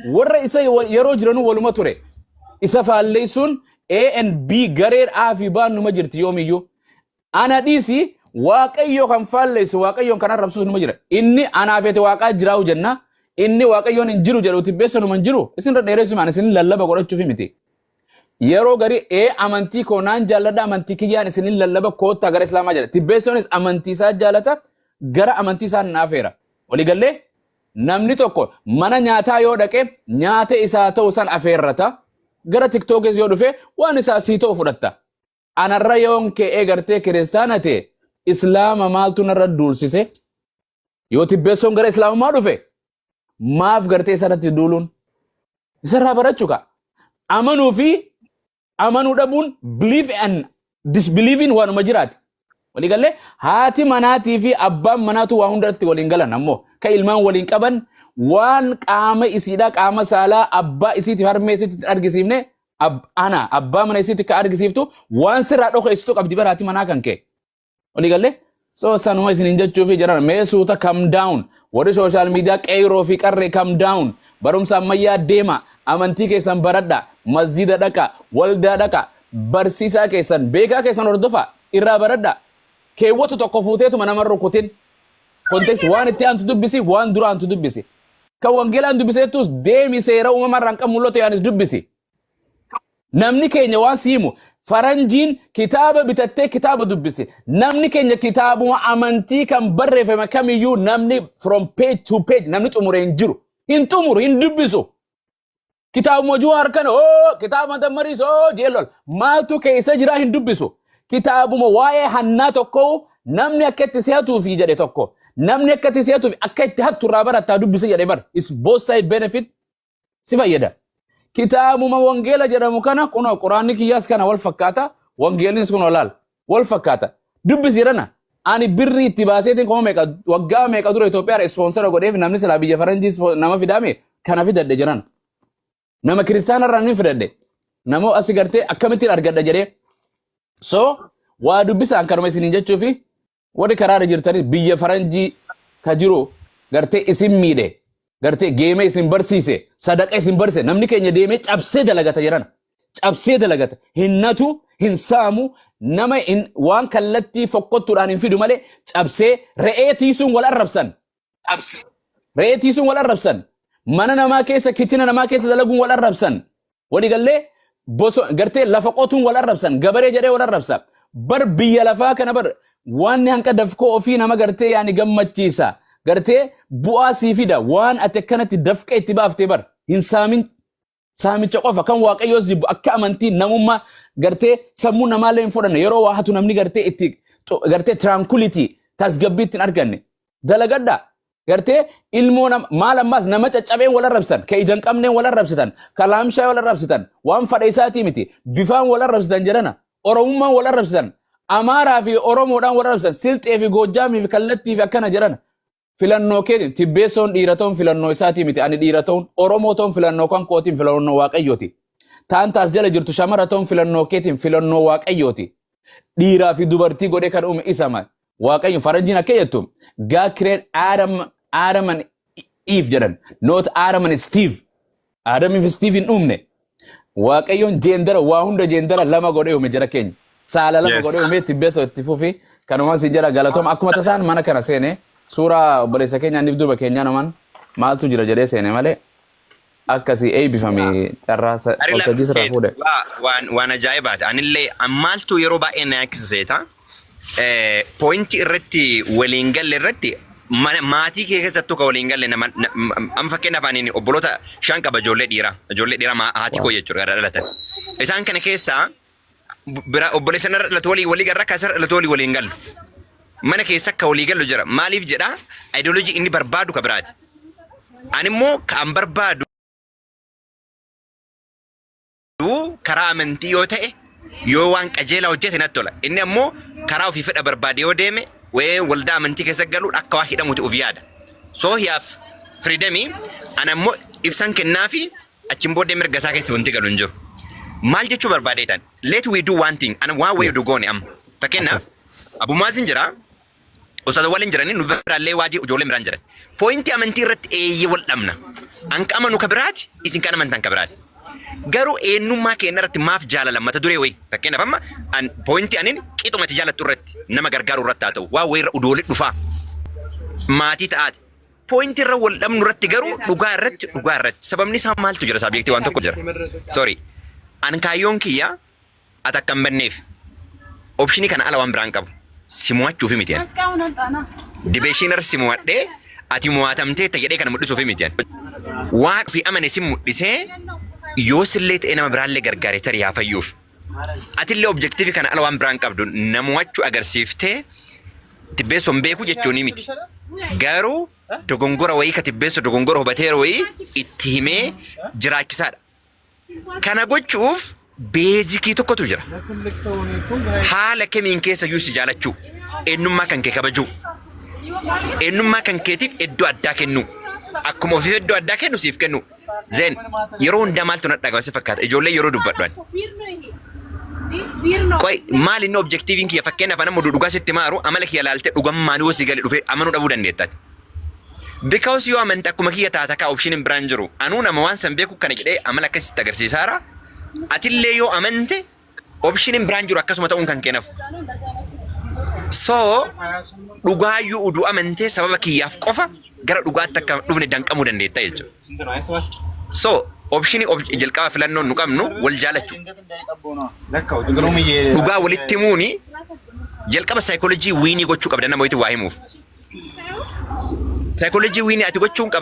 Warra isa yeroo jiranuu waluma ture. Isa faalleessuun A and B, gareen A fi B numa jirti yoomiyyuu. Ana dhiisi, Waaqayyo kan faalleessu, Waaqayyoon kan arrabsuus numa jira. Inni anaaf ati Waaqaa jiraa'u jenna. Inni Waaqayyoon hin jiru jedhu tibbeessa numa hin jiru. Isin irra dheeressu maan isin lallaba godhachuuf miti. Yeroo garii ee amantii koo naan jaalladha, amantii kiyyaan isinin lallaba, koottaa gara Islaamaa jedha. Tibbeessoonis amantii isaa jaalata, gara amantii isaa naafeera. Waliigallee namni tokko mana nyaataa yoo dhaqe nyaata isaa ta'u san afeerrata. Gara TikTokis yoo dhufe waan isaa sii ta'u fudhatta. Anarra yoon ka'ee gartee kiristaana ta'e, Islaama maaltu narra duulsise? Yoo tibbeessoon gara Islaamummaa dhufe, maaf gartee isarratti duuluun? Isarraa barachuu ka. Amanuu fi amanuu dhabuun, believe and disbelieving, waanuma jiraati. Waliigallee haati manaatii fi abbaan manaatu waa hundarratti waliin galan, ammoo kan ilmaan waliin qaban waan qaama isiidhaa, qaama saalaa abbaa isiitiif harmee isiitti argisiifne, ana abbaa mana isiitti ka argisiiftu waan sirraa dhokeessitu qabdi bara haati manaa kan kee. Waliigallee so sanuma isiniin jechuu fi jiran mee suuta calm down. Warri social media, qeyroo fi qarree, calm down. Barumsa ammayyaa deema, amantii keessan baradha, masjida dhaqa, waldaa dhaqa, barsiisaa keessan, beekaa keessan hordofa, irraa baradha. Keewwatu tokko fuuteetuma nama rukutin. Context waan itti aantu dubbisi, waan dura aantu dubbisi. Kan wangeelaan dubbiseettus deemi, seera uumamarraan kan mul'atu yaanis dubbisi. Namni keenya waan siimu faranjiin kitaaba bitattee kitaaba dubbise. Namni keenya kitaabuma amantii kan barreeffame kamiyyuu namni from page to page namni xumure hin jiru. Hin xumuru, hin dubbisu. Kitaabuma Juwaar kana oo kitaaba Dammariis oo jeelol maaltu keessa jira hin dubbisu. Kitaabuma waa'ee hannaa tokko namni akka itti si'atuufi jedhe tokko, namni akka itti si'atuufi akka itti hattu irraa barattaa dubbise jedhe bar. Is both side benefit si fayyada. Kitaabuma wangeela jedhamu kana kunoo Quraanni kiyyaas kana wal fakkaata. Wangeellis kun olaal wal fakkaata. Dubbisi jedhana. Ani birrii itti baaseetiin kuma meeqa waggaa meeqa dura Itoophiyaa sponsor godheef, namni silaa biyya faranjii nama fidaame kana fidadhe jedhan. Nama kiristaana irraa ni fidadhe. Nama asi gartee akkamittiin argadha jedhee. So waa dubbisaan kanuma isiniin jechuufi warri karaarra jirtanii biyya faranjii ka jiru gartee isin miidhe, gartee geeme isin barsiise, sadaqa isin barsiise. Namni keenya deemee cabsee dalagata jedhan, cabsee dalagata, hin natu, hin saamu, nama hin waan kallattii fokkottuudhaan hin fidu malee cabsee re'ee tiisuun wal arrabsan, re'ee tiisuun wal arrabsan, mana namaa keessa, kitchen namaa keessa dalaguun wal arrabsan. Waliigallee boso gartee lafa qotuun wal arrabsan, gabaree jedhee wal arrabsa. Bar biyya lafaa kana bar waan hanqa dafkoo ofii nama gartee yaani gammachiisa, gartee bu'aa sii fida. Waan ati akkanatti dafqa itti baaftee bar hin saamin. Saamicha qofa kan Waaqayyoos jibbu akka amantii namummaa gartee sammuu namaallee hin fudhanne. Yeroo waa hatu namni gartee itti gartee tranquility, tasgabbii ittiin arganne. Dalagadha. Gartee ilmoo nama maal ammaas nama caccabeen wal arrabsitan, ka ija hin qabneen wal arrabsitan, ka laamshaa wal arrabsitan, waan fadha isaatii miti bifaan wal arrabsitan jedhana, Oromummaan wal arrabsitan, Amaaraa fi Oromoodhaan wal arrabsitan, Silxee fi Goojjaamii fi kallattii fi akkana jedhana. Filannoo keetiin tibbeessoon dhiira ta'uun filannoo isaatii miti. Ani dhiira ta'uun, Oromoo ta'uun filannoo kan kootiin, filannoo Waaqayyooti. Taan taas jala jirtu shamara ta'uun filannoo keetiin, filannoo Waaqayyooti. Dhiiraa fi dubartii godhee kan uume isa maal? Waaqayyo. Faranjiin akka jettu "God create Adam and Eve" jedhan, not Adam and Steve. Adam fi Steve hin uumne. Waaqayyoon gender waa hunda gender lama godhee uume jara keenya. Saala lama godhee uume. Tibbeessoo itti fufi. Kanumaan si jala galatooma. Akkuma tasaan mana kana seene, suuraa obboleessa keenya anniif duuba keenyaa namaan maaltu jira jedhee seene malee akkasii eebbifame carraa waltajjii sirraa fuudhe. Waan ajaa'ibaati. Anillee maaltu yeroo baay'ee na yakkisiseeta. Point irratti waliin galle irratti maatii kee keessattuu kan waliin galle nama amma fakkeenyaaf ani obboloota shan qaba, ijoollee dhiiraa haati koo jechuudha gara dhalatan. Isaan kana keessaa bira obboleessa narra dhalatu walii walii garra akka isarra dhalatu walii waliin gallu. Mana keessa akka walii gallu jira. Maaliif jedhaa, ideology inni barbaadu ka biraati. Ani immoo kan barbaadu karaa amantii yoo ta'e, yoo waan qajeelaa hojjete natti tola. Inni ammoo karaa ofii fedha barbaade yoo deeme, wayee waldaa amantii keessa galuun akka waa hidhamuti of yaada. So he have freedom. Ana ammoo ibsan kennaafi achiin booddee mirga isaa keessa wanti galu hin jiru. Maal jechuu barbaadeetan? Let we do one thing. Ana waan wayii oduu goone amma. Fakkeenyaaf Abumaazin jira. Ustaaza waliin jiranii nu biraallee waajii ijoolleen biraan jiran. Pointii amantii irratti eeyyee wal dhabna. An ka amanu ka biraati, isin kan amantan ka biraati. Garuu eenyummaa keenya irratti maaf jaalala mata duree wayii. Fakkeenyaaf, amma an pointii anin qixumati jaalattu irratti, nama gargaaru irratti haa ta'u, waa wayii irra udoole dhufaa. Maatii ta'aati. Pointii irra wal dhabnu irratti garuu dhugaa irratti, dhugaa irratti. Sababni isaa maaltu jira? Subjectii waan tokko jira. Sorry. An kaayyoon kiyya ati akka hin banneef optionii kana ala waan biraan qabu. Si mo'achuufi miti ani. Dibeeshiinar si mo'adhee ati mo'atamtee ta jedhee kana mul'isuufi miti ani. Waan ofii amane si mul'isee, yoo sillee ta'e nama biraallee gargaare tarii haa fayyuuf. Atillee objective kana ala waan biraan qabdu na mo'achuu agarsiiftee tibbeessoon beeku jechuun miti. Garuu dogongora wayii ka tibbeessu dogongora hubateera wayii itti himee jiraachisaadha. Kana gochuuf basicii tokkotu jira. Haala kamiin keessa iyyuu si jaalachuu, eenyummaa kan kee kabajuu, eenyummaa kan keetiif iddoo addaa kennuu, akkuma ofiif iddoo addaa kennu siif kennu. Then yeroo hundaa maaltu na dhaga'ama si fakkaata? Ijoollee yeroo dubbadhu ani. Qoy, maal inni objectiveiin kiyya? Fakkeenyaaf, nama dhugaa sitti maaru amala kiyya laaltee dhugammaan yoo si gale dhufee amanuu dhabuu dandeettaati. Because yoo amante akkuma kiyya taata kaa, option biraan jiru. Anuu nama waan san beeku kana jedhee amala akkasitti agarsiisaara. Atillee yoo amante option biraan jiru, akkasuma ta'uun kan kennafu. So dhugaayyuu uduu amantee sababa kiyyaaf qofa gara dhugaatti akka dhufne danqamuu dandeetta jechuudha. So optionii jalqaba filannoon nu qabnu wal jaalachuu. Dhugaa walitti himuuni jalqaba psychology winii gochuu qabda nama wayitii waa himuuf. Psychology winii ati gochuu hin qabdu.